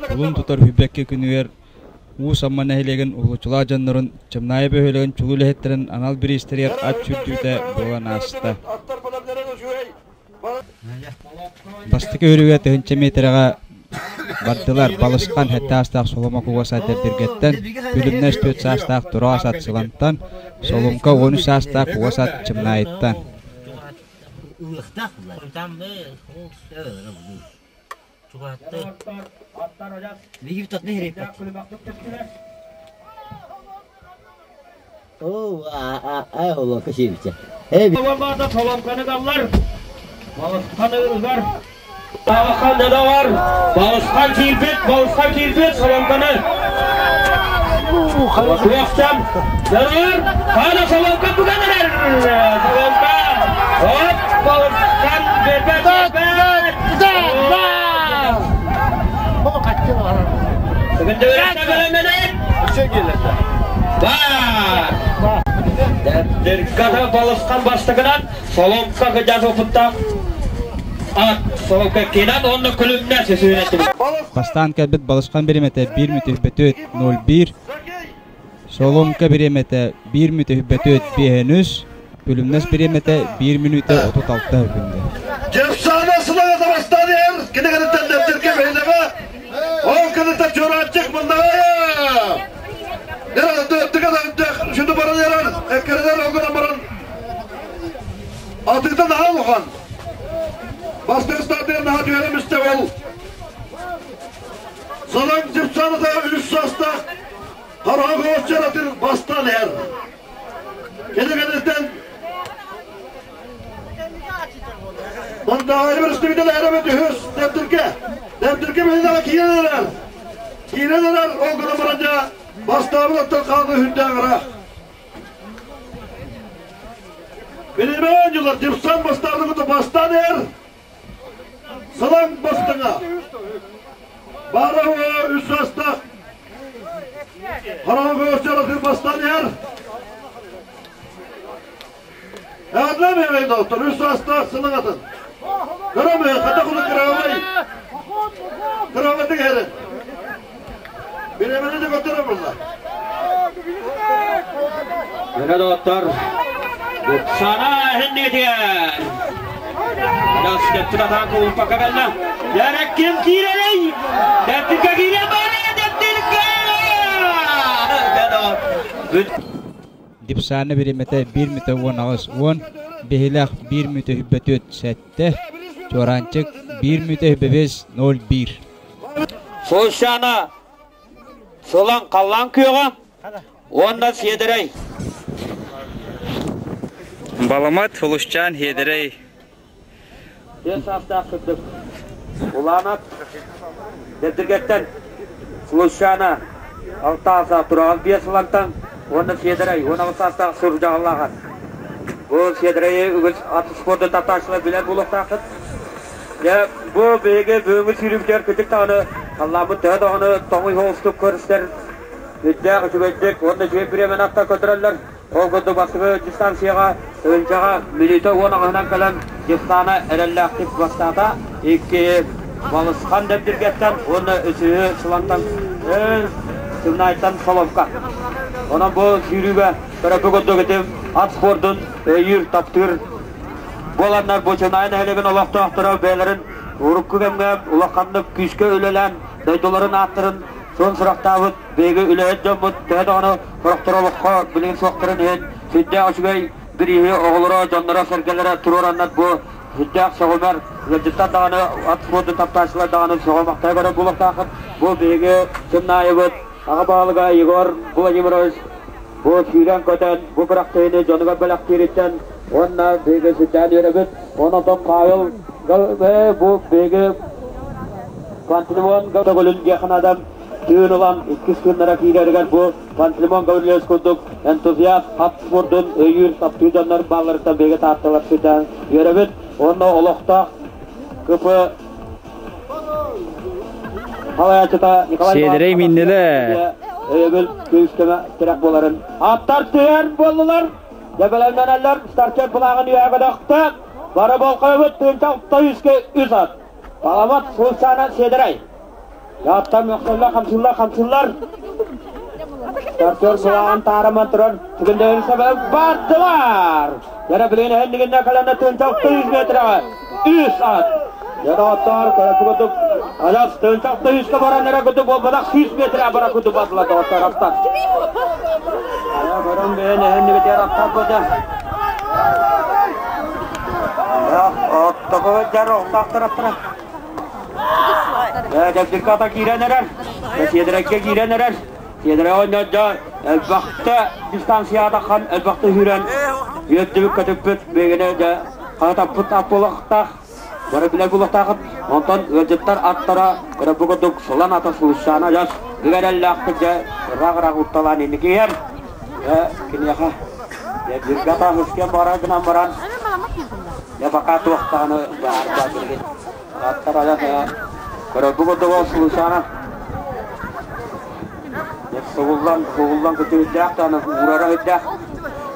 Кулун тутар Хүбэкки күнүгэр Уус Амма нэһилиэгин уһулуччулаах дьоннорун Чымнаайы бөһүөлэгин чулуу үлэһиттэрин анал бириистэригэр ат сүүрдүүтэ буолан ааста. Бастакы өрүгэ тыһыынча миэтэрэҕэ бардылар Балысхан сэттэ саастаах Соломо Кугас Дэбдиргэттэн, Күлүмнэс түөрт саастаах Тураас ат Сылантан, Солумка 13 саастаах Кугас ат Чымнаайыттан. Балысхан да бар. Балысхан киирбит, балысхан киирбит, соломканы. Туохтан? Дөрөр, хана соломка туган эрэр. Соломка. Оп, балысхан бербет, бербет. Бар. Балысхан бастакынан соломка кыдьас опуттаах ат соломка кенан онно күлүмнэ сөсүүнэттим. Бастаан кэлбит балысхан бириэмэтэ 1 мүтүһбөтүөт 01, Соломка бириэмэтэ 1 мүтүһбөтүөт 5 Күлүмнэс бириэмэтэ 1 мүнүүтэ 36 секунда. Дьепсаана сылаҕата бастаан иһэр, кини кэнниттэн Дэбдиргэ бэһилэҕэ, ол кэнниттэн Чуораанчык мындаҕайа. Шүнү баран эрэр, эккирэтэр ол гынан баран атыыта наһаа улахан. Бастакы стадия наһаа түһэрэ мистэ ол. Салаҥ Дьепсааната үс саастаах хараҕа көҕөччөр атыр бастаан иһэр. Кини кэнниттэн Мындаҕайы өрөспүүбүлүкэ эрэбит үһүс Дэбдиргэ. Дэбдиргэ бэһилэҕэ киирэн эрэр. Киирэн эрэр, ол гынан баран дьэ бастаабыт оттон хаалыы үрдээх ыраах. Билимэ оонньуулар Дипсан бастаабыт кытта бастаан иһэр. Салаҥ бастыҥа. Баара үс саастаах Хараҕа көҕөччөр бастаан иһэр. Эҕэрдэлээн доҕоттор, үс саастаах сылыҥ атын. Көрөмү, хата кулу кыраабай. Кыраабайтык иһэрин. Бириэмэни да көтөрө булла. Міне доҕоттор, Сана эһиннигитигэр. Дэптин атаан кулуппакка кэллэ. Яра ким киирэрий? Дэптинка киирэн бары, Дэптинка! Дипсаана бириэмэтэ 1 мүтэ 18 10, Биһилэх 1 мүтэ 24 7, Чуораанчык 1 мүтэ 5 01. Сулшана сылан халлаан күөҕэ уонна сиэдэрэй. Баламат Сулусчаан Һиэдэрэй Тыа саастаах кырдык Улаанап Дэбдиргэттэн Сулусчаана алта тураҕас биэс сылантан уонна Сиэдэрэй 18 саастаах сурдьаҕаллаах Бу Сиэдэрэйи үгүс ат спорду таптааччылар билэр буолуохтааххыт. Дьэ, бу биһиги бүгүҥҥү сүүрүүбүтүгэр кырдьык даҕаны халлааммыт төһө даҕаны тоҥуй соҕустук көрүстэр, үрдээх үчүгэйдик уонна үчүгэй бириэмэни атта көтөрөллөр. Ол курдук бастакы дистанцияҕа тыһыынчаҕа мүнүүтэ уон аҕыһынан кэлэн Дьыктаана эрэллээхтик бастаата. Икки Балысхан Дэбдиргэттэн уонна үсүһү Сылантан Сымнаайтан Соловка. Онон бу сүүрүүгэ көрөппү курдук ити ат спордун өйүүр, таптыыр буоланнар бу Чынаай нэһилиэгин олохтоохторо бэйэлэрин урукку кэмҥэ улаханнык күүскэ үлэлээн дойдуларын ааттарын суон сурахтаабыт биһиги үлэһит дьоммут төһө даҕаны сорохтор олоххо билигин суохтарын иһин сүрдээх үчүгэй бирииһи оҕолоро, дьонноро-сэргэлэрэ туруораннар бу сүрдээх сөҕүмэр ыалдьыттар даҕаны ат спордун таптааччылар даҕаны сөҕө-махтайа көрөр буолуохтааххыт. Бу биһиги Чымнаайыбыт аҕа баһылыга Егор Владимирович бу сүүрэн-көтөн бу күрэхтэһиини дьонугар бэлэхтиириттэн уонна биһиги сүрдээн үөрэбит. Онон Павел бу биһиги Пантелеймон төгүлүн диэххэ наада тыын ылан иккис тыыннара киирэригэр бу Пантелеймон Гаврильевич курдук энтузиаст хат спордун өйүүр таптыыр дьоннор баалларыттан биһиги таатталар сүрдээн үөрэбит уонна олохтоох КП салайааччыта Николай Сиэдэрэй миннилэ. Өйөбүл күүс-көмө тирэх буоларын аттар түһэр буоллулар. Дьэбэлэннэнэллэр стартер былааҕын үөһэ көтөхтө. Бары болҕойбут тыынча алта үскэ үс ат. Баламат Сулсаана Сиэдэрэй. Яттан мөхсөллөр, хамсыыллар, хамсыыллар. Тартыр сылаан таарыман турар. Түгүндөрүн сабы бардылар. Яра билген эһэннигинне калана тыынча 600 метраҕа үс ат. Яда оттор көрөпү курдук адас тыынча 600 баран эрэ курдук буолбатах 100 метра бара курдук бардылар доҕоттор аттар. Ая көрөн бэйэн эһэннигитигэр аттар быда. Оттоку дьар охтаахтар аттара. Дьэбдикката киирэн эрэр. Сиэдэрэккэ киирэн эрэр. Сиэдэрэ оонньоодьо элбэхтэ дистанцияҕа таххан элбэхтэ сүүрэн үөрдүбүт көтүппүт биһигини дьэ хаһытаппыт ат буолуохтаах. Бары билэр буолуохтаахыт. Онтон ыалдьыттар аттара көрөппүт курдук сылан ата сулусчаана дьас үгэрэллээхтик дьэ ыраах-ыраах утталаан инники иһэр. Дьэ киниэхэ дьэбдиргэ ата бара гынан баран дьэ пока туох даҕаны баарга билигин. Аттар айах көрөрбүт курдук Сулусана Сугуллан, сугуллан күтүрдээх даҕаны уурара үрдээх.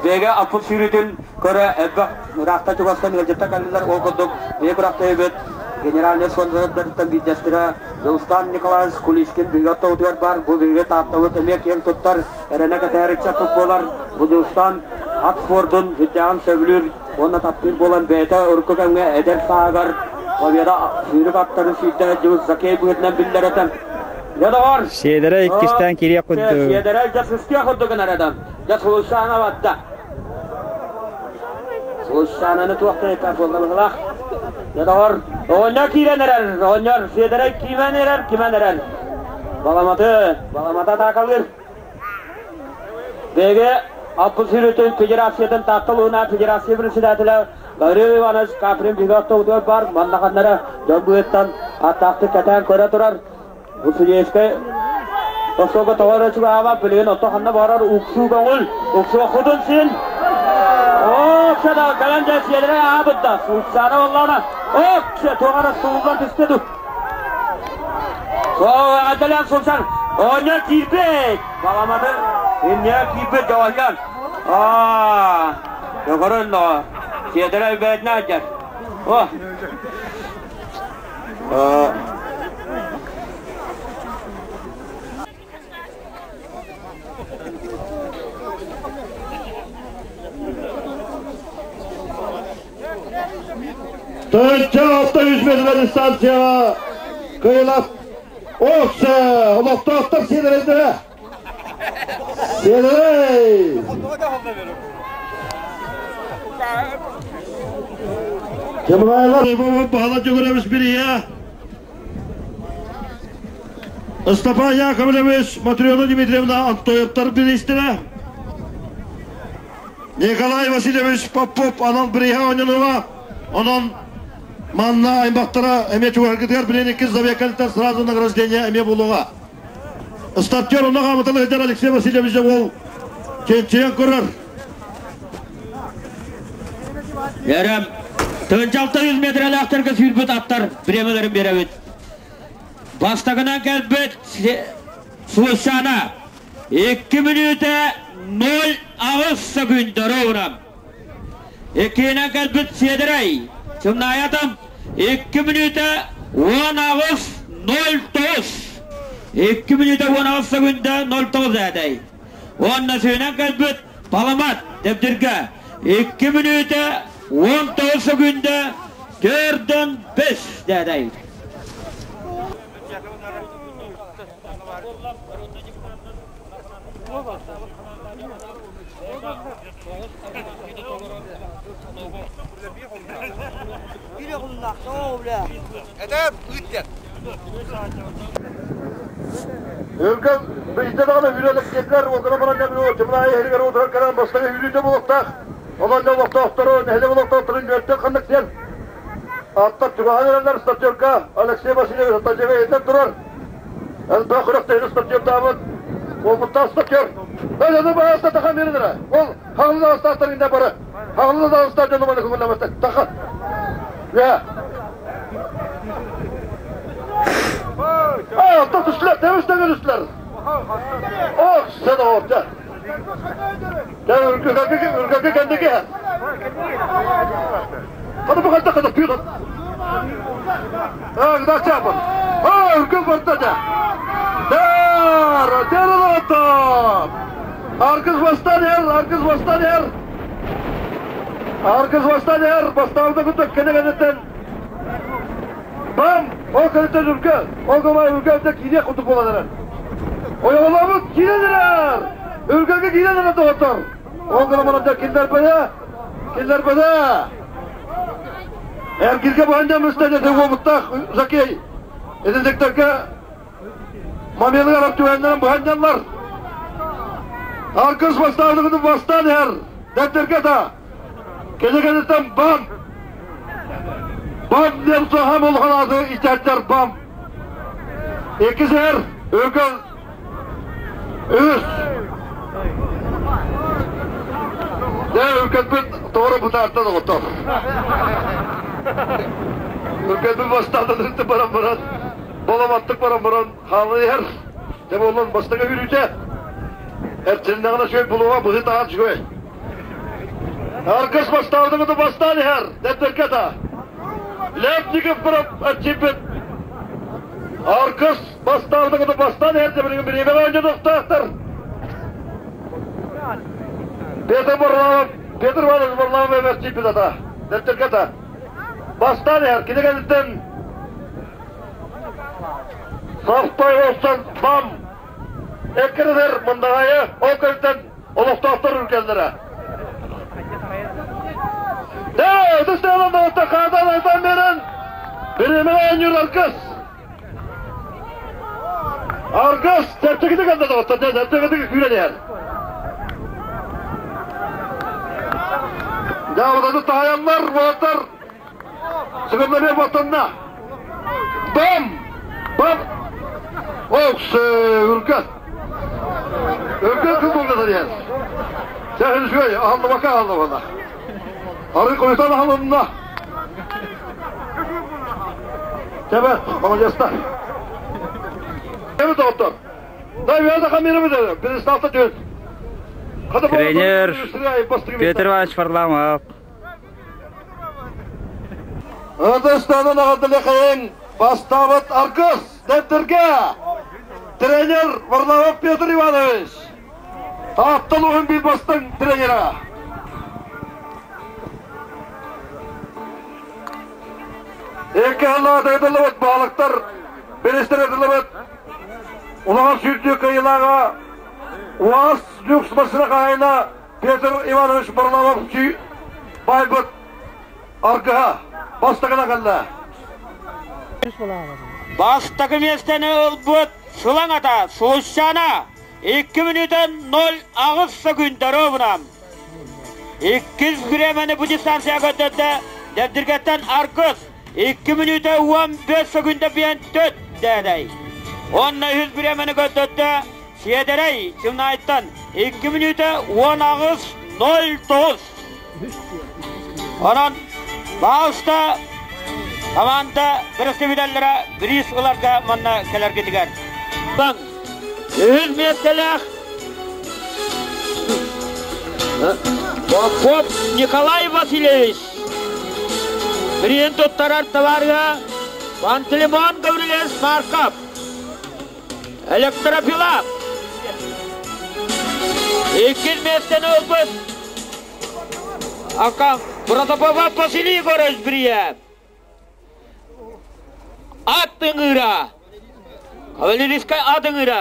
Бэйгэ аппыт сүүрүүтүн көрө элбэх ыраахта чугастан ыалдьыттар кэллилэр. Ол курдук бэйэ күрэхтэһиибит генеральный спонсордарыттан биирдэстэрэ Дьулустан Николаевич Куличкин биһиги ортобутугар баар. Бу биһиги Тааттабыт эмиэ киэн туттар, эрэнэ кэтэһэр ыччаппыт буолар. Бу Дьулустан ат спордун сүрдээҕин сөбүлүүр уонна таптыыр буолан бэйэтэ урукку кэмҥэ эдэр сааһыгар Победа сүүрүк аттарын сүүрдэ сылдьыбыт Закей быһыытынан биллэр этэ. Дьэ доҕор! Сиэдэрэ иккистээн кириэх курдук. Сиэдэрэ дьэ сыстыах курдук гынар этэ. Дьэ Сулусаана барда. Сулусаананы туох да этэ буолла быһылаах. Дьэ доҕор, оҕонньор киирэн эрэр, оҕонньор Сиэдэрэ кимэн эрэр, кимэн эрэр. Баламаты, баламата атаакалыыр. Бэгэ Аппы сүүрүүтүн федерациятын Таатта улууһунаа федерация председателэ Гаврил Иванович Каприн биһиги ортобутугар баар маннаханнара дьон быһыттан аттаахтык кэтээн көрө турар. Бу судейскай остуолга тоҕо эрэ чугаһаабат, билигин отто ханна баарар уксуу көҥүл, уксуоххутун син. Оксана кэлэн дьэ сиэлэрэ аабытта, Сулсаана боллаана. Оксе туох эрэ сууллан түстэ ду. Эҕэрдэлээн сылдьар оҕонньор киирбит. Баламаты иннигэр киирбит оҕонньор. Аа, көрөн доҕор. Сиэдэрэ өлбөтүнэ сылдьар. О. Тыһыынча 600 метр дистанцияҕа кыайылап Окса олохтоохтор сиэлэрэллэрэ. Сиэлэрэй! Чемрайлар Баһыла Дьөгүрэбис Бирия Степан Яковлевич Матрена Дмитриевна Антоевтар бириистэрэ Николай Васильевич Попов анал бирииһэ оонньонуоҕа. Онон манна аймахтара эмиэ чугаһыргытыгар билин иккис забекалиттан сразу награждение эмиэ буолуоҕа. Стартер онно хаамытын ыһдьар Алексей Васильевич уол чинчийэн көрөр. Эрэ тыынчалта 100 метрэлээхтэргэ сүүрбүт аттар бириэмэлэрин биэрэбит. Бастакынан кэлбит Сулусана 2 мүнүүтэ 0,8 секунд ровно. Иккиһинэн кэлбит Сиэдэрэй Сымнаайатам 2 мүнүүтэ 18 09. 2 мүнүүтэ 18 секунда 09 ээтэй. Уонна сүүнэн кэлбит Паламат Дэбдиргэ 2 мүнүүтэ 19 секунда 4-5 дээтэй. Үргэн биирдэ даҕаны үүрэлэктиэтилэр, ол гынан баран Чымнаайы иһигэр утарар кэлэн бастакы үүрүүтэ буолуохтаах. Онон олохтоохтору, нэһилиэк олохтоохторун үөртэн ханнык диэн аттар чугаһан эрэллэр статьерга Алексей Васильевич статьяга иһитэн турар. Элбэх күрэхтэһиини статьердаабыт уопуттаах статьер. Аны баҕаста тахан биэрин Ол хаҥылы даҕастаахтар иннэ бары. Хаҥылы даҕастаах дьону маны көҥүллэмэттэр. Тахан. Я. Аа, оттон түстүлэр, тэбис тэҥэ түстүлэр. Ох, сен оҕорча. Үргэки кэнники. Хата бу хайдах хата пиир. Аа, гдачапа. Аа, Үргэл барда да. Дар, дар, Аргыс бастан эр, аргыс бастан эр. Аргыс бастан эр, бастаабыта кытта кэнэ-кэнэттэн. Бам! Ол кэнниттэн үргэл. Ол гыма үргэлтэ киириэх курдук буолан эрэр. Ойоҕолообут киирэн эрэр! Үргэлгэ киирэн эрэр доҕоттор! Ол гына баран да киллэрбэтэ, киллэрбэтэ! Эргиргэ баһан мыстан этэ уобуттаах Закей. Этинзектэргэ мамелыгар түһэннэрин быһанньаллар. Аргыс бастаабытын бастаан иһэр. Дэттэргэ да. Кэнэ-кэнниттэн бам! Бам диэн сахам улахан ааты итээттэр бам! Иккис иһэр Өргөн үс. Дьэ, Үркэлбит тоҕо бытаарта доҕоттор. Үркэлбит бастаатан баран баран, боломаттык баран баран хаалан иһэр. Дьэ буоллун бастакы үүрүүтэ. Эрчилиннэҕинэ үчүгэй булуоҕа, быһыы таһаар үчүгэй. Аргыс бастаабытын бастаан иһэр, дэттэргэ да. Лепников барап эрчийбит. Аргыс бастаабытын бастаан иһэр да билигин бириэмэҕэ оонньотуохтаахтар. Петр Варламов, Петр Иванович Варламов эрчийбит ата, дэттэргэ да. Бастаан иһэр, кини кэнниттэн Сахтай олсон бам эккирэтэр Мындаҕайы ол кэнниттэн олохтоохтор үргэллэрэ. Ээ, ытыс тыалан доҕоттор хаатан айтан биэрэн бириэмэҕэ оонньуур Аргыс. Аргыс чэпчэкитик анда доҕоттор, чэпчэкитик күүрэн иһэр. Дьаабытаны таһайаллар, уолаттар Сыгыннарыа баттанна. Бам! Бам! Окс, үргэн. Үргэн кым булгата диэн. Сәхин үчүгэй, аһыллыбакка аһыллыбана. Арыы хойутан аһылынна. Тэбэ, молодецтар. Эбит доҕоттор. Тренер Петр Иванович Варламов. Ытыстанан аҕалдылыхайын бастаабыт Аргыс Дэптэргэ тренер Варламов Петр Иванович. Тааттан уһун биир бастыҥ тренера. Икки халлаата ыытыллыбыт баалыктар биристэр ыытыллыбыт улахан сүүрдүү кыайыылааҕа УАЗ люкс массыына хаһаайына Петр Иванович Варламов байбыт аргыһа бастакына кэллэ. Бастакы миэстэни ылбыт Сылаҥ ата Сулусчана 2 мүнүүтэ 0,8 секунда ровно. Иккис бириэмэни бу дистанцияҕа көрдөрдө Дэбдиргэттэн Аргыс 2 мүнүүтэ 15 секунда биэн төт дээдэй. Уонна үһүс бириэмэни көрдөрдө Сиэдэрэй Чымнаайттан 2 мүнүүтэ 18.09. Онон Баалста команда представителлэрэ бириис ыларга манна кэлэргитигэр. Баҥ үһүс миэстэлээх Попов Николай Васильевич бириин туттарар товарга Пантелеймон Гаврилевич Марков Электропила иккис миэстэни ылбыт Ака Протопопов Василий Егорович Бриев ат ыҥыыра кавалерийскай ат ыҥыыра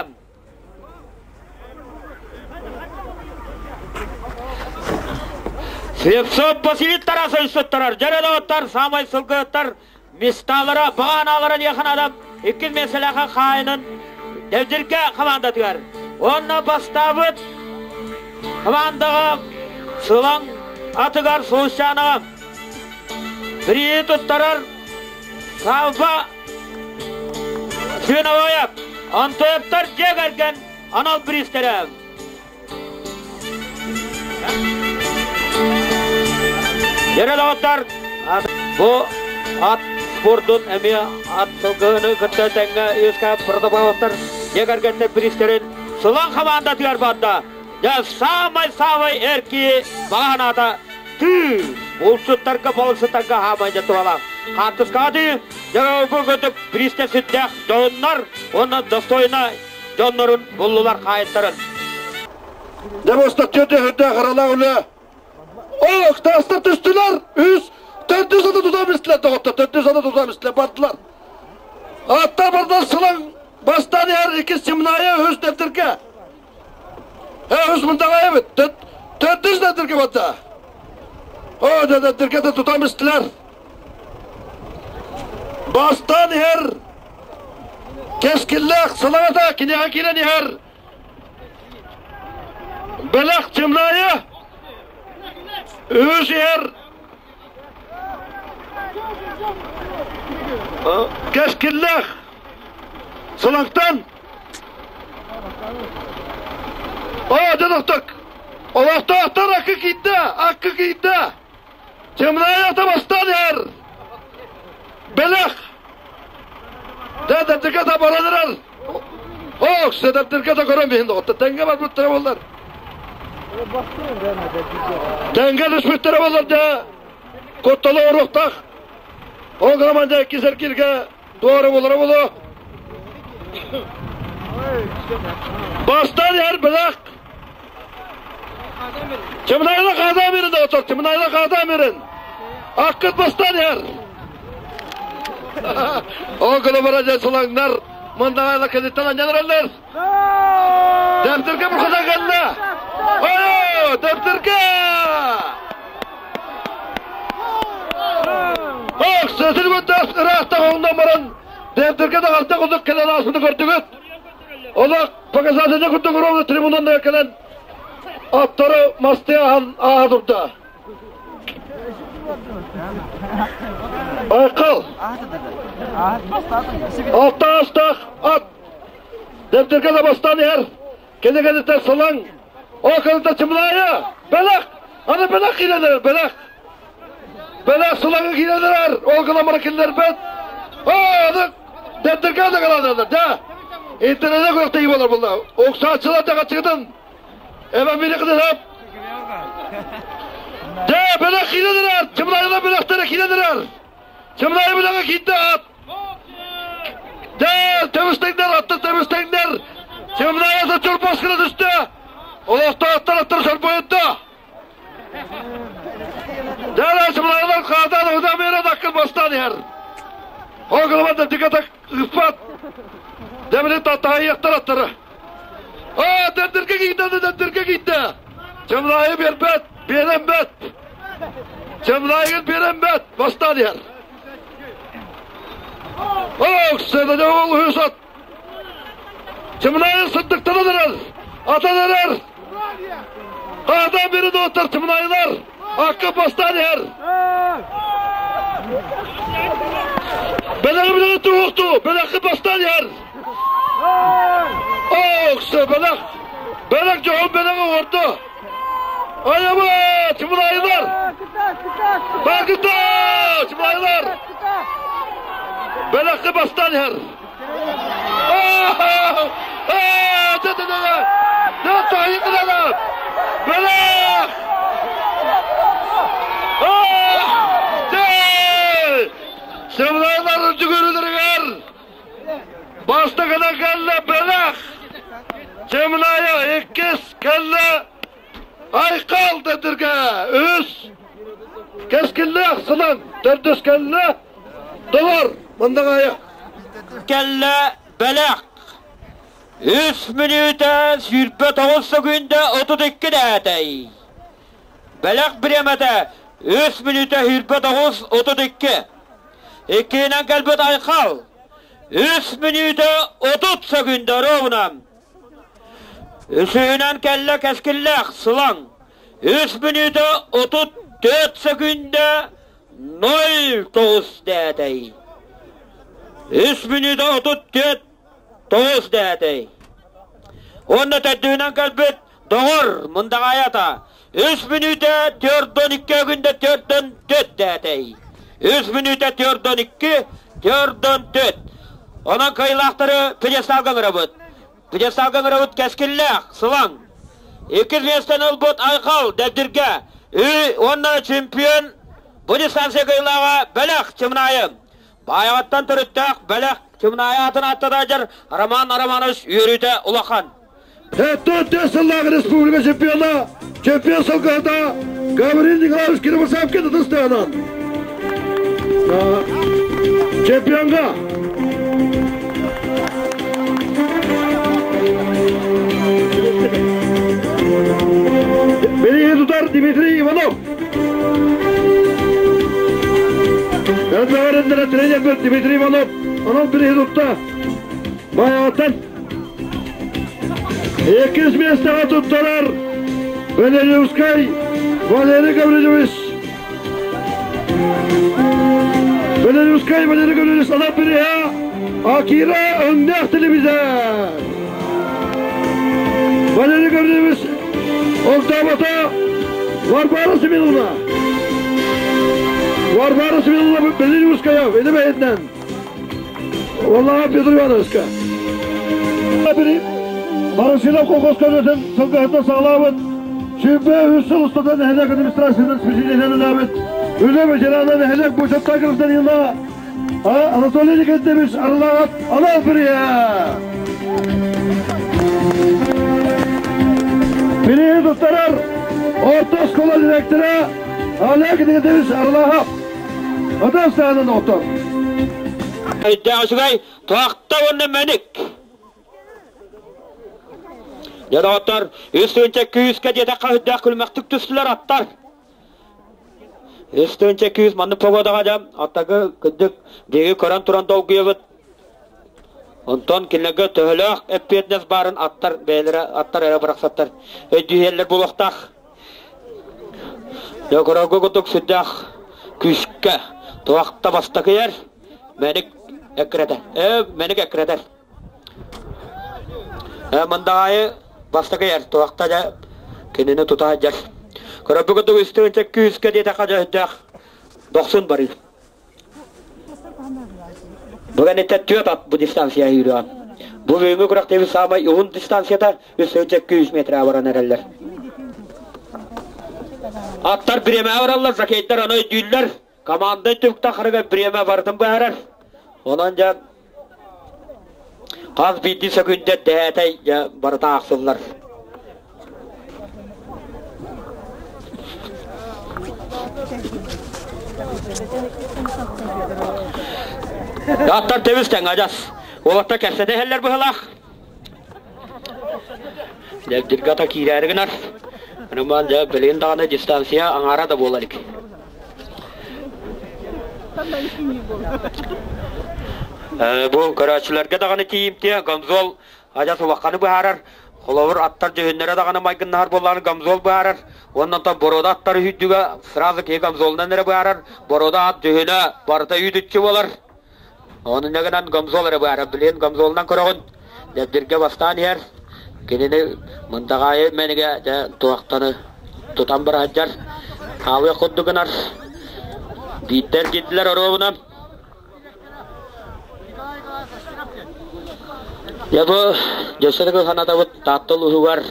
Слепцов Василий Тарасович туттарар дьэрэ доҕоттор саамай сылгыһыттар Месталара, баҕанаалара диэхин адам иккис миэстэлээхэ хаайынын Дэвдиргэ хамаандатыгар. Уонна бастаабыт хамаандаҕа Сылаҥ атыгар Сулусчаанаҕа бирииһи туттарар Савва Свиновоев, Антоевтар дьиэ кэргэн анал бириистэрэ. Дьэрэ доҕоттор, бу ат спордун эмиэ ат сылгыны кытта тэҥҥэ үөскээбит Протопоповтар дьиэ кэргэттэр бириистэрин Сылаҥ хамаандатыгар барда. Дьэ, саамай-саамай эр киһи баҕа санаата тыы булчуттарга, балыксыттарга хаамай дьэ туһалаах. Хаартыскаҕа дьэ бу курдук бириискэ сүрдээх дьоннор уонна достойно дьоннорун буллулар хаайыттарын. Дьэ бастакы сүрдээх ыралаах үлэ. Ох, таастар түстүлэр. Үс, төрдүс аты тута бистилэр доҕоттор. Төрдүс аты тута бистилэр, бардылар. Аттар бардылар сылаҥ бастаан иһэр иккис Чымнаайа үһүс Дэбдиргэ. Үһүс Мындаҕай эбит. Төрдүс Дэбдиргэ барда. О, Дэбдиргэ да тута бистилэр. Бастаан иһэр кэскиллээх сылаҥата киниэхэ киирэн иһэр Бэлэх Чымнаайа үһүс иһэр кэскиллээх сылаҥтан Оо, дьонохток! Олохтоохтор акы киирдэ, акы киирдэ! Чымнаайата бастаан иһэр! Бэлэх! Дэ, да баран эрэр! Ок, сэдэптэргэ да көрөн биһин доҕоттор. Тэҥҥэ барбыттара буоллар. Тэҥҥэ түспүттэрэ буоллар дьэ кутталы оруохтаах. Ол гынан дьэ иккис эргииргэ туора буолара буолуо. Бастаан иһэр бэлэх. Чымнайла хаада берин доҕоттор, чымнайла хаада берин. Аккыт бастаан иһэр. Ол гына бара дьэ сылаҥнар мындаҕайла кэнниттэн анньан эрэллэр. Дэптэргэ бурхата кэллэ. Ой, дэптэргэ! Ох, сытыр көтөс ыраахтах оҥнон баран дэптэргэ даҕарда курдук кэлэн ааспыты көрдүгүт. Олох показательный курдук ровно трибунанна кэлэн аттары масты аһан ааһа турда. Айқал! Алта астаах ат! Дэбдиргэ да бастаан иһэр! Кини кэнниттэн сылаҥ! Ол кэнниттэн Чымлаайа! Бэлэх! Аны бэлэх киирэн эрэр, бэлэх! Бэлэх сылаҥы киирэн эрэр! Ол гынан баран киллэрбэт! Оо, аны Дэбдиргэ да кэлэн дьэ! Интернет күрэхтэһии буолар буолла. Уксааччылар да хаччыгытын Эбэм били кытыһап. Дэ, бэлэх киирэн эрэр! Чымнайылар бэлэхтэрэ киирэн эрэр! Чымнайы бэлэҕэ киирдэ ат! Дэ, төбүстэҥнэр, аттар төбүстэҥнэр! Чымнайы чорбос гына түстэ! Олохтоохтор аттар чорбойутта! Дэ, чымнайылар хаатан уһута биэрэн аккын бастаан иһэр! Ол гынан да дикатак ыппат! Дэ, таттаайыахтар аттары! Аа, дэбдиргэ киирдэ, дэбдиргэ киирдэ. Чымлаайы биэрбэт, биэрэммэт. Чымлаайыгын биэрэммэт, бастаан иһэр. Ох, сэдэ ол үһүс ат. Чымлаайы сырдыктанан эрэр, атан эрэр. Хаатан бири доҕоттор чымлаайылар, акка бастаан иһэр. Бэлэҕи билэҕи туһуохту, бэлэххи бастаан иһэр. Ооксо бэлэх! Бэлэх дьоһун бэлэҕи оҥордо! Айаба! Чымылайылар! Бакыта! Чымылайылар! Бэлэххи бастаан иһэр! Бэлэх! Чымылайылар жүгүрүлэригэр Бастакынан кэллэ Бэлэх, Чымнаайа иккис кэллэ Айхал Дэдиргэ үс, Кэскиллээх Сылаҥ төрдүс кэллэ Долор Мындаҕаайа. Кэллэ Бэлэх. Үс мүнүүтэ 29 секүндэ 32 дээтэй. Бэлэх бириэмэтэ үс мүнүүтэ 29 32. Иккиһинэн кэлбит Айхал үс мүнүүтэ 30 секүндэ ровно. Үсүһүнэн кэллэ кэскиллээх Сылаҥ үс мүнүүтэ 34 секүндэ 09 дээтэй. Үс мүнүүтэ 34 9 дээтэй. Уонна төрдүһүнэн кэлбит Доҕор, Мындаҕаайата, үс мүнүүтэ төрдөн икки өгүндэ төрдөн төт дээтэй. Үс мүнүүтэ төрдөн икки, төрдөн төт. Онон кыайыылаахтары пьедесталга ыҥырабыт. Пьедесталга ыҥырабыт кэскиллээх, сылаҥ. Иккис миэстэни ылбыт Айхал Дэбдиргэ. Уонна чемпион. Бу дистанция кыайыылааҕа Бэлэх Чымнаайы. Баайаҕаттан төрүттээх Бэлэх Чымнаайы аатын ааттатаачар Роман Романович үөрүүтэ улахан. 44 сыллаах республика чемпиона, чемпион сылгыһыта Гаврил Николаевич Кировосавкин ытыстыынан чемпионга Билиһи тутар Дмитрий Иванов. Элбэҕэр тренер Дмитрий Иванов анал бириһи тутта. Баяҕаттан Иккис миэстэҕэ туттарар Валерьевскай Валерий Гаврильевич. Валерьевскай Валерий Гаврильевич анал бириһэ Акира өҥнөөх телевизор. Валерий Гаврильевич Олтаабата Варвара Семеновна. Варвара Семеновна Валерьевская илэ бэйэтинэн. Валлаҕа Петр Ивановичка. Марусина колхоз көмөтүн сылгыһыта саҕалаабыт. 23 сыл устата нэһилиэк администрациятын специалиһэ Үлэ ветерана нэһилиэк бочуоттаах гражданина Анатолий Никитевич Арылаҕат анал бириһэ. Бириһи туттарар орто оскуола директора Олег Никитевич Арылаҕат. Адам саанын отор. Өйдөөх үчүгэй, туохта уонна мэник. Дьэ доҕоттор, үс тыһыынча күүскэ диэтэххэ үрдээх күлүмэхтик түстүлэр аттар. Үс тыһыынча күүс маннык погодаҕа дьэ аттарга кырдьык биһиги көрөн туран долгуйабыт. Онтон кинилэргэ төһөлөөх эппиэтинэс баарын аттар бэйэлэрэ аттар эрэ бырахсаттар өйдүүһэллэр буолуохтаах. Дьэ көрөргө курдук сүрдээх күүскэ туохта бастакыйар мэник эккирэтэр. Мэник эккирэтэр. Мындаҕаайы бастакыйар туохта дьэ кинини тута сылдьар. Көрөргө курдук үстүөнчэ күүскэ диэтэххэ дьэ сүрдээх дохсун барыы. Бу кэнниттэн түөрт ат бу дистанция үүрүөҕэ. Бу бүгүҥҥү күрэхтэһии саамай уһун дистанцията 300 метр баран эрэллэр. Аттар бириэмэ бараллар, жокейдар ону өйдүүллэр. Команда түмүктэх харыга бириэмэ барытын быһаарар. Онон дьэ хас биирдии сөкүндэ дэһээтэй дьэ барыта аахсыллар. Аттар тэбис тэҥ адьас. Уолаттар кэпсэтэ иһэллэр быһылаах. Дьэбдиргата киирээри гынар. Роман дьэ билигин даҕаны дистанция аҥаара да буола илик. Бу көрөөччүлэргэ даҕаны тиийимтиэ Гонзол адьас улаханы быһаарар. Холобур, аттар дьүһүннэрэ даҕаны майгыннаһар буоллаҕына гамзол быһаарар. Уонна онтон боруода аттар үүрдүгэ сразу киһи гамзолунан эрэ быһаарар. Боруода ат дьүһүнэ барыта үүт-үччү буолар. Ону гынан гамзол эрэ быһаарар. Билигин гамзолунан көрөҕүн. Дэбдиргэ бастаан иһэр. Кинини Мындаҕаайы мэнигэ дьэ туохтаны тутан быраһадьар. Хаалыах курдук гынар. Биирдэр киирдилэр оруобуна. Дьэ бу дьөссө санатабыт Таатта улууһугар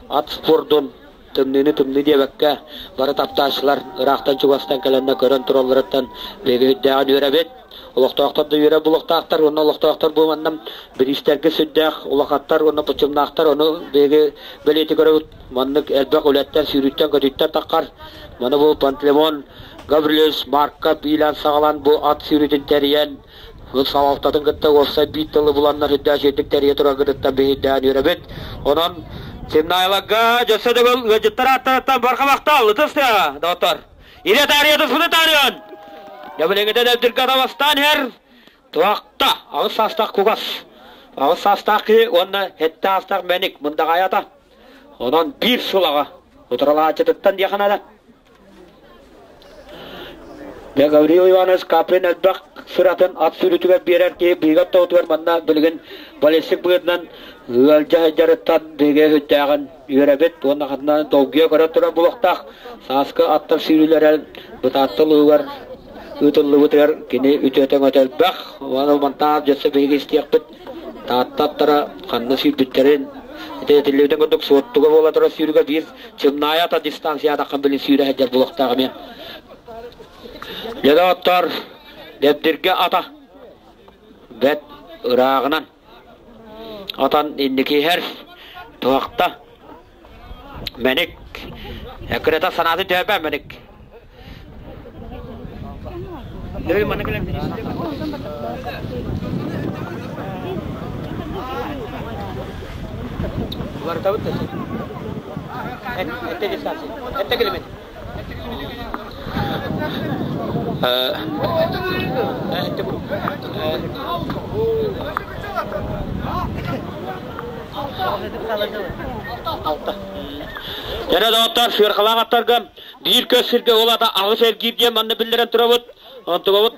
ат спордун тымныыны тымныы диэбэккэ бары таптааччылар ыраахтан-чугастан кэлэннэ көрөн туралларыттан биһиги сүрдээҕин үөрэбит. Олохтоохтор да үөрэ булуохтаахтар уонна олохтоохтор бу манна бириистэргэ сүрдээх улахаттар уонна боччумнаахтар ону биһиги бэлиэтии көрөбүт. Маннык элбэх үлэттэн, сүүрүүттэн-көтүүттэн таххар. Маны бу Пантелеймон Гаврилович Марков иилээн-саҕалаан бу ат сүүрүүтүн тэрийэн, салалтатын кытта уопсай биир тылы буланнар үрдээх үчүгэйдик тэрийэ тураргытыттан биһирдээн үөрэбит. Онон Семнайларга дьөссө төгүл ыалдьыттар ааттарыттан барҕа махтал, ытыс тыаҕа, доҕоттор. Илэ таарыйа туспутун таарыйан! Дьэбилиҥҥитэ дэбдиргэ атабастаан иһэр Туохта 8 саастаах кугас, 8 саастаах киһи уонна 7 саастаах мэник мындаҕайата. Онон биир сыл аҕа утарылааччытыттан диэхэ наада. Дьэ, Гаврил Иванович Каприн элбэх сыратын ат сүүрүүтүгэр биэрэр киһи биһиги ортобутугар манна билигин баллистик быһыытынан ыалдьа сылдьарыттан биһиги сүрдээҕин үөрэбит уонна ханна долгуйа көрө турар буолуохтаах. Сааскы аттар сүүрүүлэрэ Бытаатта улууһугар ыытыллыбытыгар кини үтүөтэ-өҥөтө элбэх. Уонна мантан дьөссө биһиги истиэхпит Таатта аттара ханна сүүрбүттэрин ити этиллибитин курдук Суоттуга буола турар сүүрүүгэ биир Чымнаайа ата дистанцияҕа таххан билин сүүрэ сылдьар буолуохтаах эмиэ. Дьэ, Дэбдиргэ ата бэт ырааҕынан отон инники иһэр туһахта мэник эккирэтэ санаатын түһэрбэ мэник Дьэ доҕоттор, сыархалаах аттарга биир көс сиргэ ол ата аҕыс эргиир диэн манна биллэрэн турабыт. Онтубабыт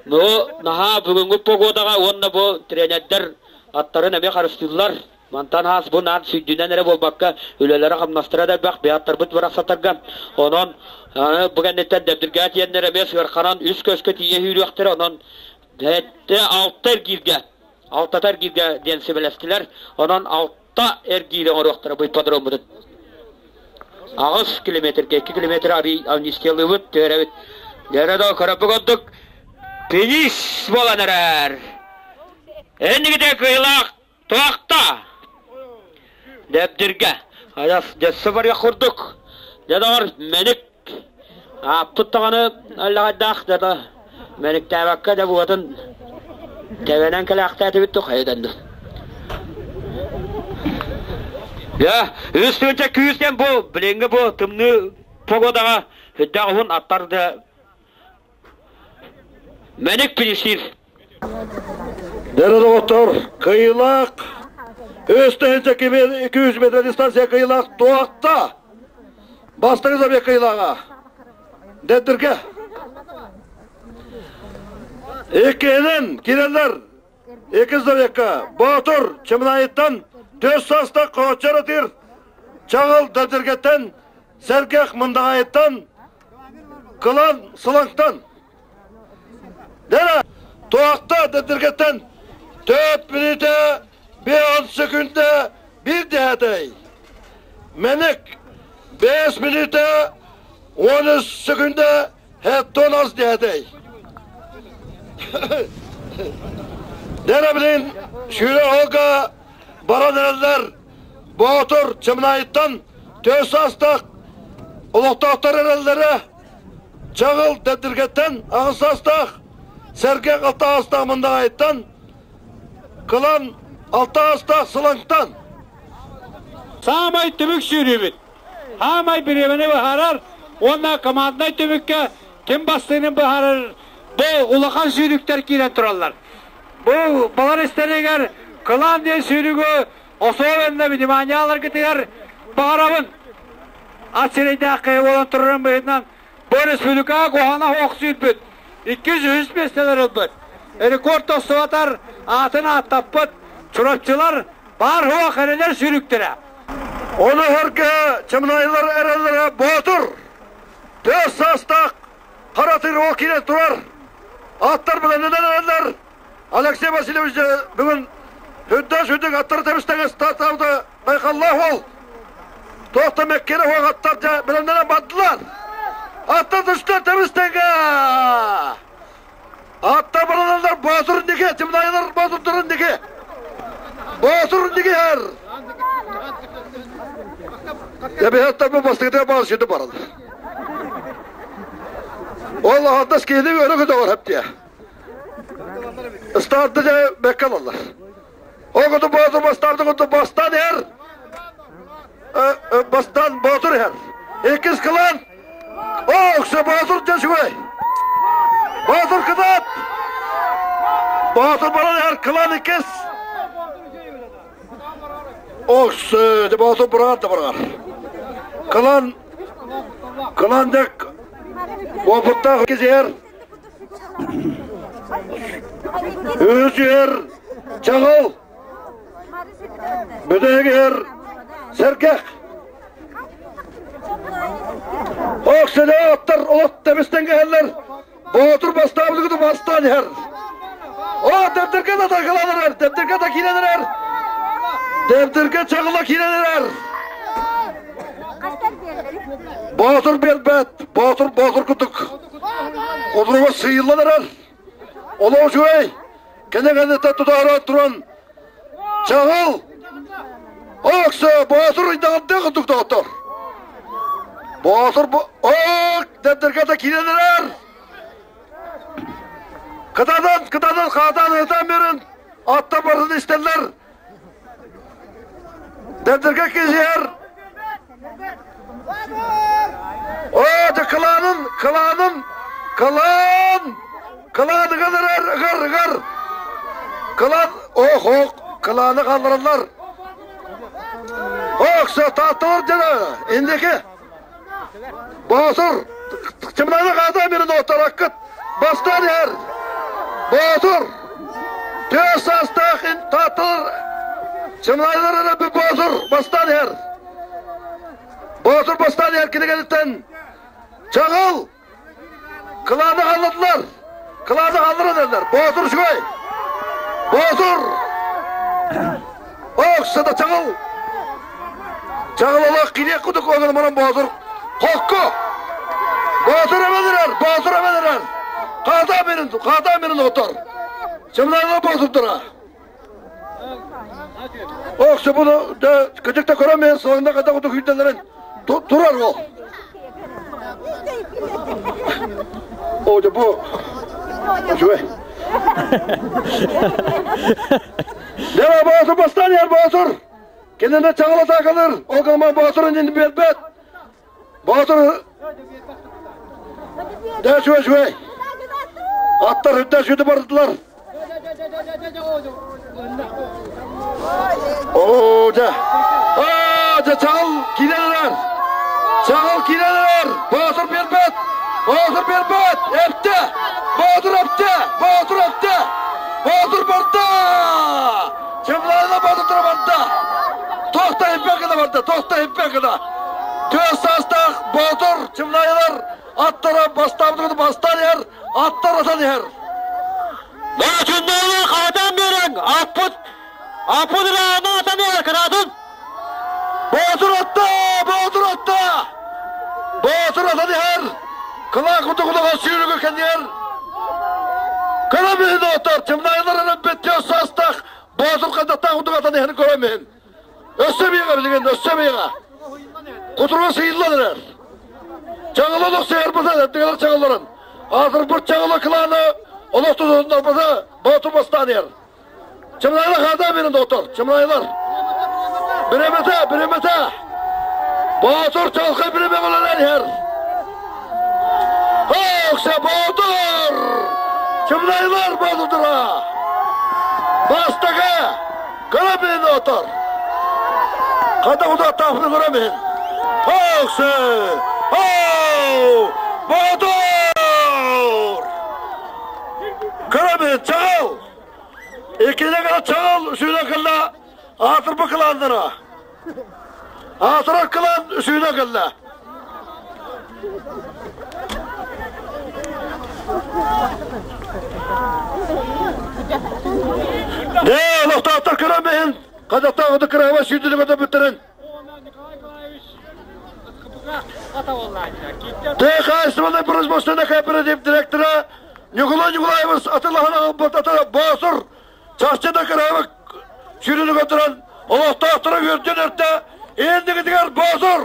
бу наһаа бүгүҥҥү погодаҕа уонна бу тренердэр аттарын эмиэ харыстыыллар. Мантан аас бу наар сүүрдүүнэн эрэ буолбакка, үлэлэрэ-хамнастара да элбэх, бэйэттэрбит барахсаттарга. Онон бу кэнниттэн Дэбдиргээ тиэннэр эмиэ сыарханан үс көскө тиийэ сүүрүөхтэрэ. Онон сэттэ алта эргииргэ, алтата эргииргэ диэн сүбэлэстилэр. Онон алта эргиири оҥоруохтара бу ипподроммутун. 8 километрга, 2 километр арый амнистиялыыбыт, түһэрэбит. Дьэрэ да көрөппүт курдук, финиш буолан эрэр. Эннигите кыайыылаах Туохта? Дэбдиргэ. Адьас дьэссэ барыах курдук. Дьэ доҕор, мэник. Ааппыт даҕаны аллаҕайдаах да мэниктээбэккэ да буотун тэбэнэн кэлээхтээтибит тух хайыдан. Дьэ, үс тыынча күүс диэн бу, билиҥҥи бу тымныы погодаҕа сүрдээх уһун аттар да мэник пилисиир. Дэрэ доҕоттор, кыайыылаах үс тыһыынча 200 метр дистанция кыайыылаах туохта? Бастакы забег кыайыылааҕа Дэддиргэ. Иккиһинэн киирэллэр иккис забегка Боотур Чымнаайыттан төс саастаах Хооччор Атыыр Чаҕыл Дэддиргэттэн Сэргэх Мындаҕайыттан Кылан Сылаҥтан Дэрэ, туохта дэдиргэттэн төрт мүнүүтэ 5 секүндэ биир дэһэтэй. Мэник 5 мүнүүтэ 13 секүндэ хеттон ас дэһэтэй. Дэрэ билин сүүрэ олга баран эрэллэр Боотур Чымнаайыттан төс саастаах олохтоохтор эрэллэрэ Чаҕыл Дэддиргэттэн аҕыс саастаах, Сэргэх алта саастаах Мындаҕайыттан, Кылан алта саастаах Сылаҥтан. Саамай түмүк сүүрүүбүт. Саамай бириэмэни быһаарар уонна команднай түмүккэ ким бастыырын быһаарар бу улахан сүүрүктэр киирэн тураллар. Бу балар истэригэр Кылаан диэн сүүрүгү особенно внимание аларгытыгар баҕарабын. Ат сирэйдээх киһи буолан турарын быһыытынан бу республикаҕа куһаҕана суох сүүрбүт, 203 миэстэлэр ылбыт, рекорд тостубатар аатын ааттаппыт чурапчылар баар суох эрэнэр сүүрүктэрэ. Ону сэргэ Чымнайылар эрэллэрэ Боотур, тыас саастаах хара тырыа киирэн турар. Аттар билэнинэн эрэллэр. Алексей Васильевич бүгүн үрдээс үрдүк аттары тэбистэҥэ стартаабыта байхаллаах уол. Туох да мэккиэрэ суох аттар дьэ бэлэмнэнэн бардылар. Аттар түстэ тэбистэҥэ! Аттар бараналлар Боотур инники, Тимнайылар Боотурдарын инники. Боотур инники иһэр. Эбиһэттэр бу бастакытыгар баар сүдү бараллар. Ол аһардас киһини өрө көтөҕөр хэптиэ. Ыстаарды дьэ бэккэ ылаллар. Ол курдук Боотур бастаабыт курдук бастаан иһэр. Бастаан Боотур иһэр. Иккис кылаан. О, өксө Боотур дьэ үчүгэй. Боотур кытаат. Боотур баран иһэр кылаан иккис. Оксө, дьэ Боотур быраҕар да быраҕар. Кылаан кылаан дьэ уопуттаах иккис иһэр. Үһүс чаҕыл, бүтэһигэр сэргэх. Оксене аттар олох тэбистэн кэһэллэр. Боотур бастаабытыгы бастаан иһэр. О, дэбдиргэ да таргылан эрэр, дэбдиргэ да киирэн эрэр. Дэбдиргэ чаҕыла киирэн эрэр. Боотур биэрбэт, боотур боотур курдук. Кудруга сыйыллан эрэр. Олох үчүгэй. Кэнэ кэнниттэн тутаара туран Чаҕыл Оксо Боотур ыйдаҕырдыы курдук доҕоттор. Боотур ок дэбдиргэ да киирэн эрэр. Кытадан, кытадан, хаатаан ыытан берин. Аттар барытын истэллэр. Дэбдиргэ киһиэр. Оо, дьэ кылаанын, кылаанын, кылаан, кылаан ыган эрэр, ыгар, ыгар. Кылаан, ох, ох, кылааны хааллараллар. Ох, таатталар дьэ, инники. Боотур, чымнаны хаата бирин оттараккыт, бастаан иһэр. Боотур, тыа саастаах таатталар, чымнайлар эрэ Боотур бастаан иһэр. Боотур бастаан иһэр кинигэтиттэн Чаҕыл кылааны халладылар. Кылааны халлар эдэллэр. Боотур үчүгэй. Боотур! Оксада Чаҕыл! Чаҕыл олох кириэк кудук оҥон баран Боотур хокко! Боотур эбэлэрэр! Боотур эбэлэрэр! Хаатаа берин, хаатаа берин отор. Чымнайла боотурдара. Окса bunu da кытыкта көрөмөйөн сыланда ката куту күйдэлэрин турар ол. О, бу үчүгэй. Дема Боотур бастаан иһэр Боотур. Кинини чаҕылата кылыр. Ол гынан Боотур иннин биэрбэт. Боотур Дэ үчүгэй үчүгэй. Аттар үрдэ сүдү бардылар. Оо, дьэ. Аа, дьэ чаҕыл киирэн эрэр. Чаҕыл киирэн эрэр. Боотур биэрбэт. Боотур биэрбэт. Эптэ. Боотур эптэ. Боотур эптэ. Боотур барда. Чемлайна боотур барда. Туохта иһиппэт гына барда. Туохта иһиппэт гына. Түөрт саастаах Боотур Чымнайылар аттара бастаабытын бастаан иһэр, аттар атан иһэр. Наачыннаалы хаатан берең, аппыт, аппыт ыраана атан иһэр, кыраатын. Боотур атта, Боотур атта! Боотур атан иһэр, кылаа кутукулаға сүүрүгү кэнниэр. Көрөмүһүн оттор, Чымнайылар ырыппыт түөрт саастаах Боотур хандаттаах кутук атан иһэрин көрөмүһүн. Өссө биэҕэ билигин, өссө биэҕэ. Кутуруга сыйыллан эрэр. Чаҕыл олох сыһарбыта, эрдигэлэр чаҕылларын. Аатырбыт чаҕылы кылааны олох тутуннарбыта, боотур бастаан иһэр. Чымнайлар хаада берин доктор, чымнайлар. Биремете, биремете. Боотур чалқай биреме болан иһэр. Окса боотур! Чымнайлар боотурдура. Бастакы Көрөмүн отор. Хата куда таахны көрөмүн. Оксы! Оу! Боотур! Көрөмүн чаҕыл! Иккине гына чаҕыл үсүүнэ кылла аатырбы кылааннара. Аатырар кылаан үсүүнэ кылла. Ээ, олохтоохтор көрөмүһүн, хадаттааҕыты кыраһыба сүүрдүлүк өтөбүттэрин. Тыа хаһаайыстыбаннай производственнай кооператив директора Ньукулай Ньукулаевич атылаһан аҕалбыт ата Боосур чахчы да кыраһыба сүүрдүлүк өтөрөн олохтоохтору үөрдүн өртө иннигитигэр Боосур!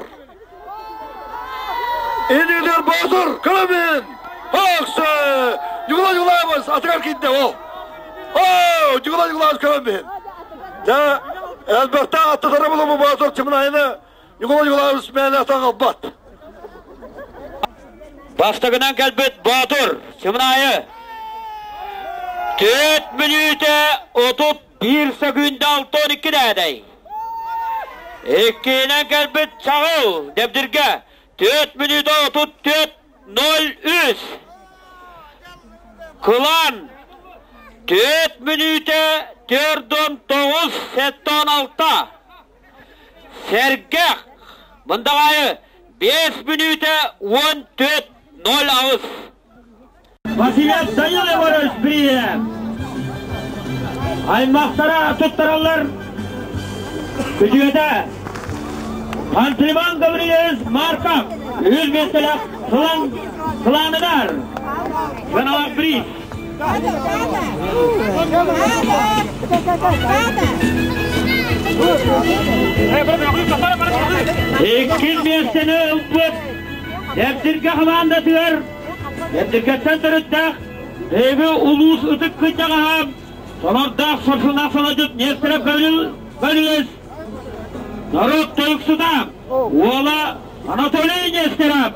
Иннигитигэр Боосур! Көрөмүн! Оксы! Ньукулай Ньукулаевич атыгар киирдэ ол. Оо, Ньукулай Ньукулаевич көрөмүн! Дьэ, элбэхтэ аттатара булуму Боосур Чымнайыны Ньукулай Ньукулаевич мээнэ атан албат. Бастакынан кэлбит Боотур Чымнаайы 4 мүнүүтэ 31 секунда 62 дээдэй. Иккиинэн кэлбит Чаҕыл Дэбдиргэ 4 мүнүүтэ 34 03. Кылаан 4 мүнүүтэ 49 76. Сэргэх Мындаҕаайы 5 мүнүүтэ 14 08. Василий Данил Иванович прием. Аймақтара туттараллар. Күтүөтэ Пантелеймон Гаврилович Марков үс миэстэлээх сылан. Сылааныгар Сыаналаах приз. Иккис миэстэни ылбыт Дэбдиргэ хамаандатыгар Дэбдиргэттэн төрүттээх Эйби улуус ытык кырдьаҕаһа Сонордоох сорсуннаах солодьут Нестеров Гаврил Гаврилович норуот тойуксута уола Анатолий Нестеров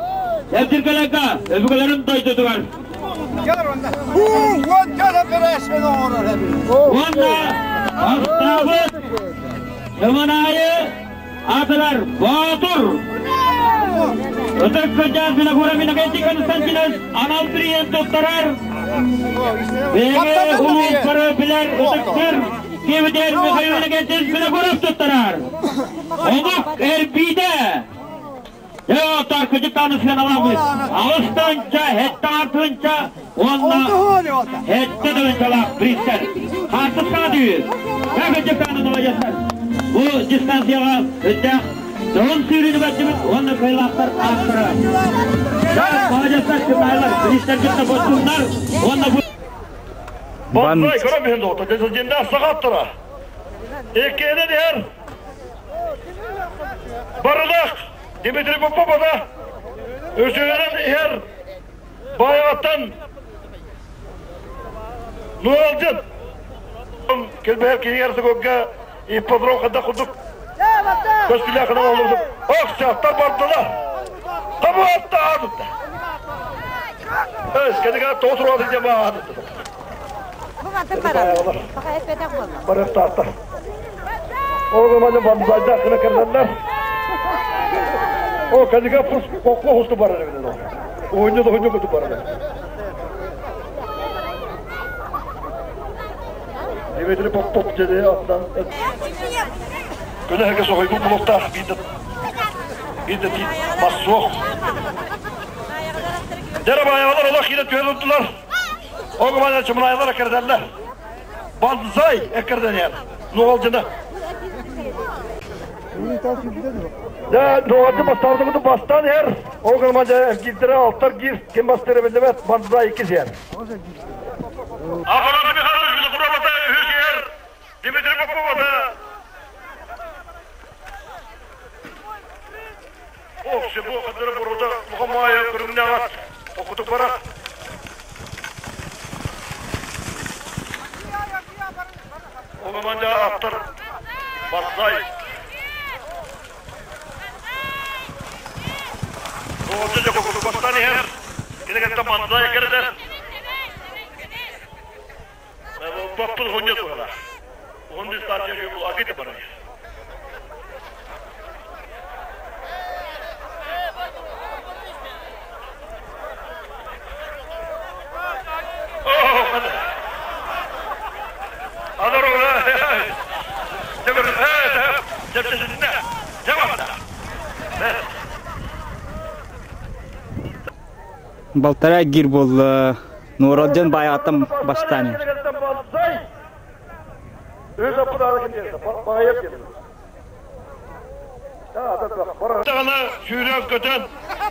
Дэбдиргэлэргэ өбүгэлэрин дойдутугар уонна бастаабыт Ыманаайы аатырар Боотур Ытык кырдьаҕас Винокуров Иннокентий Константинович анал прием туттарар. Биһиги улууспары билэр ытыктыр киһибитигэр Михаил Иннокентьевич Винокуров туттарар. Омук эрбиитэ. Дьэ, оттор кыдьыктааны сыаналаабыт. Аҕыс тыһыынча, сэттэ тыһыынча уонна сэттэ тыһыынчалаах пристэр. Хаартыскаҕа түһүү. Дьэ, кыдьыктааны маладьыастар. Бу дистанцияҕа үрдээх дьоһун сүүрүүнү көрдүбүт уонна кыайыылаахтар ааттара. Дьэ, маладьыастар, кытайлар, пристэр кытта бостуннар уонна бу Банзай көрө биһин доҕотто, дьэ саҕаттара. Иккиэнин иһэр Барылах Дмитрий Попова үсүһүнэн иһэр Баайаҕаттан Нуолдьун кэлбэһэр киһигэр сыгылга ипподром ханна курдук көстүлээх гына олордум. Ох, сааттар бардылар. Табуатта аадытта. Өс, кэнигэр тоҕус руаты дьаба аадытта. Барыктаахтар. Ол маны бандайда кына кэллэллэр. О, кадыга пус kokko хусту барар эбит ол. Ойну да ойну куту барар. Дмитрий Попов деді аттан. Күнәһәгә соһуйбут булуктаах биирдэ биирдэ бас суох. Дәрі баяғылар олақ хиле түһэн турдулар. Оҕо чымнаайлар эккирдэллэр. Банзай эккирдэнэр. Нуолдьына. Да, нуолдьы бастаабыты бастаан иһэр. Ол гынан эргиирдэрэ алтар гир ким бастыыра биллибэт. Банзай иккис иһэр. Аппарат Михайлович Винокуровата үһүс иһэр. Дмитрий Поповата Ох, бу хаддара буруда мухаммая көрүҥнэҕат окутук барар. Оломанда аттар Барзай. Тоғызы жақ окутук иһэр. Кинигэтте Банзай кэрдэр. Баппыл хонья туһала. Он дистанция бу агыты барар. Балтараа гир буолла. Нуоралдьан баайаҕаттан бастаан иһэр. Даҕаны сүүрэн-көтөн,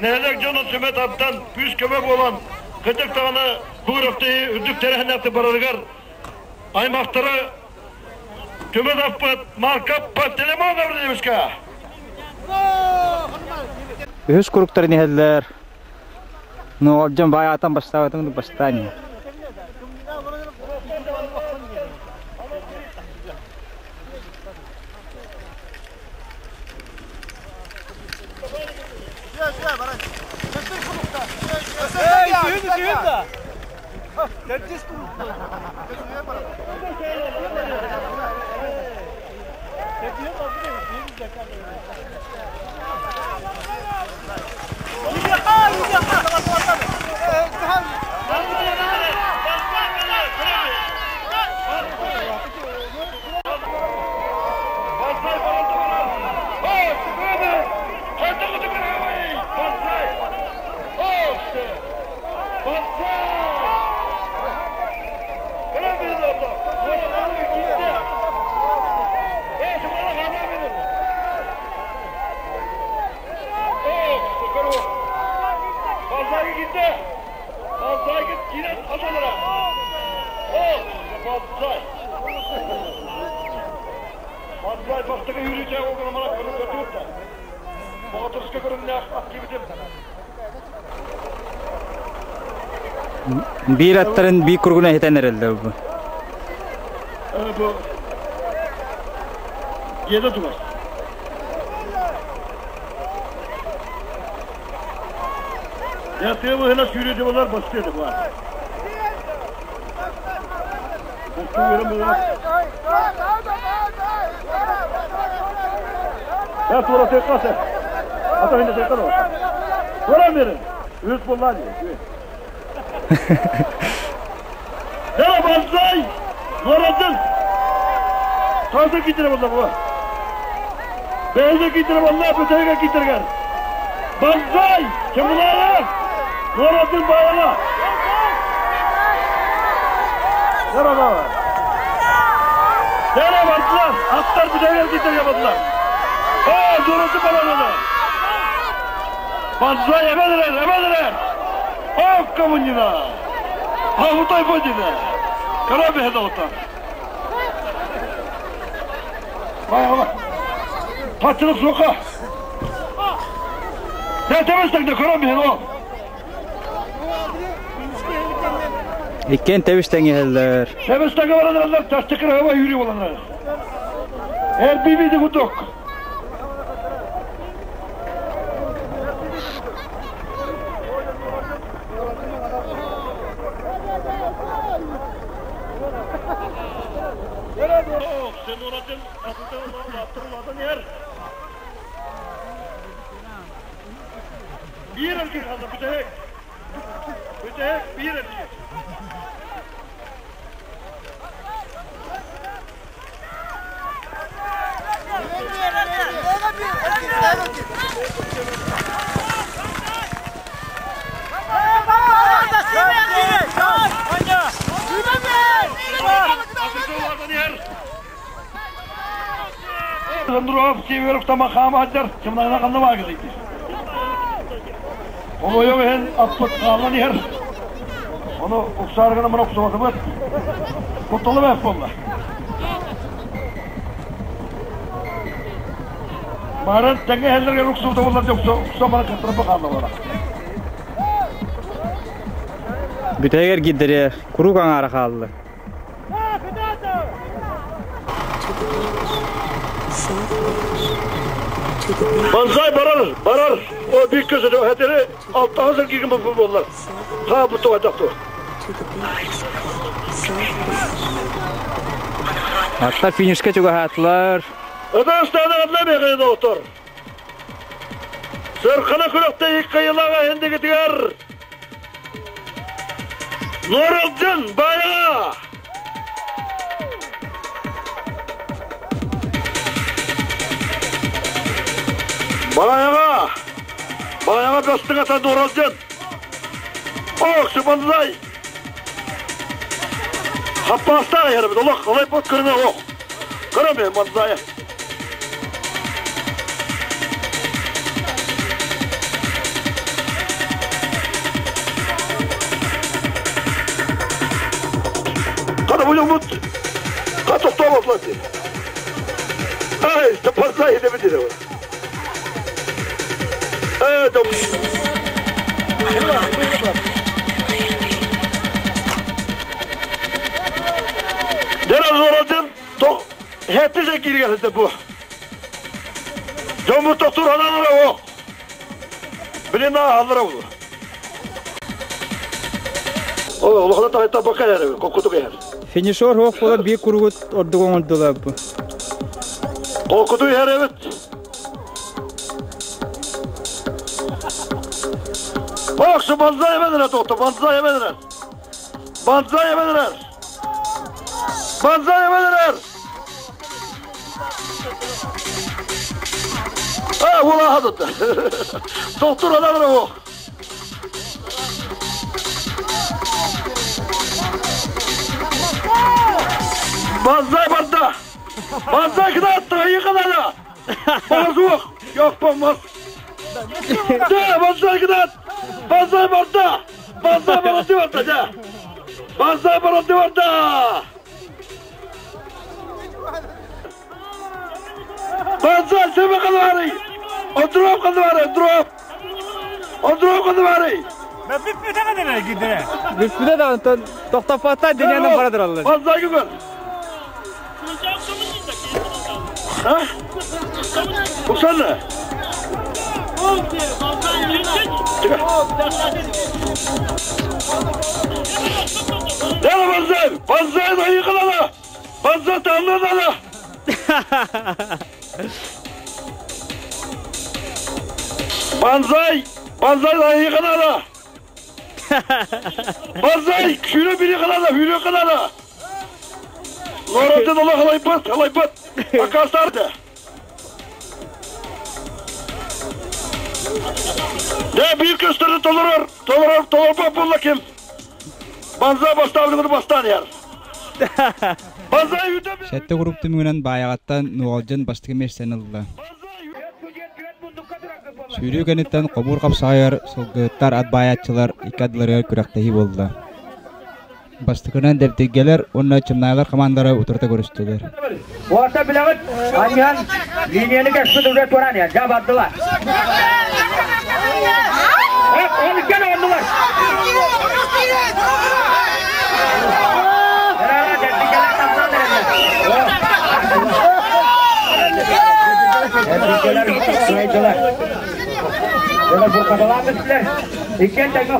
нэһилиэк дьонун түмэ тардан, күүс-көмө буолан, кырдьык даҕаны бу күрэхтэһии үрдүк тэрээһиннээхтик барарыгар аймахтары түмэ таппыт Марков Пантелеймон Гаврильевичка! Үһүс куруктарын иһэллэр. Нуолдьан баайаҕаттан бастаабытын бастаан иһэр. Банзай. Банзай бастакы үүрүүтэ оҕоломара көрү Боҕотурска көрүҥнээх активитим. Биир аттарын биир кургуна иһитэн эрэллэр бу. Бу Дьиэдэ турар. Я тыа быһына сүүрүө дьыбалар бастыа да баар. Я тура тыакка Ата хинде тыакка да. Тура берин. Үс болла дии. Я банзай! Нурадын! Таза китире болла бу. Бэйзе китире болла, бүтэйге китирген. Банзай! Ким булары? Нурадын баяла. Merhaba. Nereye vardılar? Atlar бүтэйге китирге болдулар. Aa, doğrusu bana Банзай, эмелер, эмелер! Ох, коммунина! Ахутай бодина! Карабе хедалта! Vay Patçılık soka! Ne temizlik de karabе хедал! Иккен тебис теңиһэллэр. Temizlik varanlar tastıkır hava yürüyor olanlar. Her bir kutuk. Sen uğradın, attırmadın yer. Bir erkek kaldı, bir tek. Bir tek, bir erkek. Сандуров северов тамахама аджар, чымнайна канна багы дейdi. Onu yok hen atlık kallan yer. Onu uksargana mına kusamadı bak. Kutlalı be bolla. Maran tenge hellerge ruksu da bunlar yoksa uksa bana katırıp bakalım bana. Бүтэгер гиддере курук аңара хааллы. Banzai barar, barar. O büyük közü o hederi altta hazır giyim bu bunlar. Ha bu tuvadak tu. Аттар финишке чугаһаатылар. Öden adla bir doktor. Sırkını kulakta yıkayılağa hindi gidiyor. Nurulcun bayağı. Bayağı. Bayağı bastın ata Nurulcun. Oh, şu banzai. Happasta yerim. Allah kolay bot kırına oh. Kıramıyorum banzai. Kada bu yumut. Ka tohtamaz Ay, taparsay edemedi de var. Evet. Dere zoradın, tok, hepsi girgesi bu. Cumhur doktor hanaları o. Bilin ha bu. O, Allah da ta bakar yani, kokutu yer. Финишер хоох болар бир куругут ордугон ордулар бу. Kokutu yer evet. Bak şu banzai yemediler doktor, banzai yemediler. Banzai yemediler. Banzai yemediler. Ha, ulan hadi. Doktor adamı o. Banzai barda. Banzai kıda attı, iyi kadar. Bana yok. Yok. De, banzai kıda at. Banzai barda. Banzai barda barda. De. Banzai barda barda. Ондуруоп ханна баарый, ондуруоп? Ондуруоп ханна баарый? Бүппүтэ даҕаны тохтоппоттар дэнэн бара тураллар. Банзайгы көр. А? Уксанна? Yala banzai! Banzai da yıkılana! Banzai tanrı Banzai! Banzai da yıkılana! Banzai! Şunu bir yıkılana, hülü kılana! Lorantın Allah halaypat, halaypat! Akastardı! De büyük gösterdi toloror, toloror, tolorpa bulla kim? Banzai бастабыны бастан яр. Банзай үтә Сэттэ групп түмүгүнэн Баайаҕаттан Нуолдьун бастакы миэстэни ылла. Сүүрүү кэнниттэн хомуур хапсаҕайыгар сылгыһыттар, ат баайааччылар икки ардыларыгар күрэхтэһии буолла. Бастакынан Дэбдиргэлэр уонна Чымнаайлар хамаандалара утарыта көрүстүлэр. Уота билэҕит, анньыһан линияны кэспит үлэ туораан иһэр, дьэ бардылар. Ол иккен оҕоннулар. Дэбдиргэлэр кыайдылар. Дьэ буркаталаан түстүлэр. Иккиэн тэҥҥэ.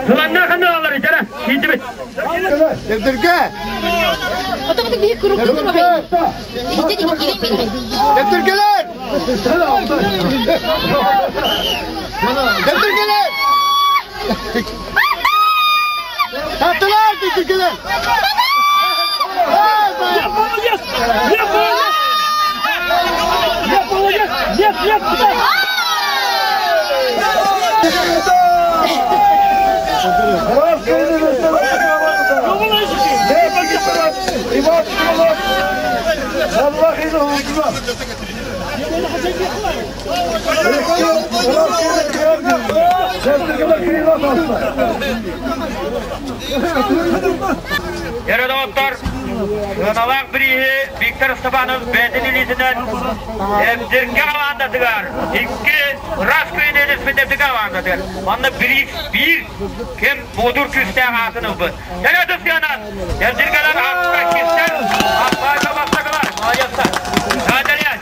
Сыланна ханна алар итара киирдибит. Дэбдиргэ! Дэбдиргэлэр! Дэбдиргэлэр! Таптылар дэбдиргэлэр! Нет, молодец! Нет, молодец! Нет, молодец! Нет, нет! Yere доҕоттор, сыаналаах бирииһи Виктор Степанов бэйэтин илиитинэн Дэбдиргэ хамаандатыгар икки ыраас күнүнэн Дэбдиргэ хамаандатыгар манна бириис биир ким модур күүстээх аатын ылбыт. Төрөтүс сыанан Дэбдиргэлэр акка иккистэр, Аппаайга бастакылар. Молодецтар. Надарьян.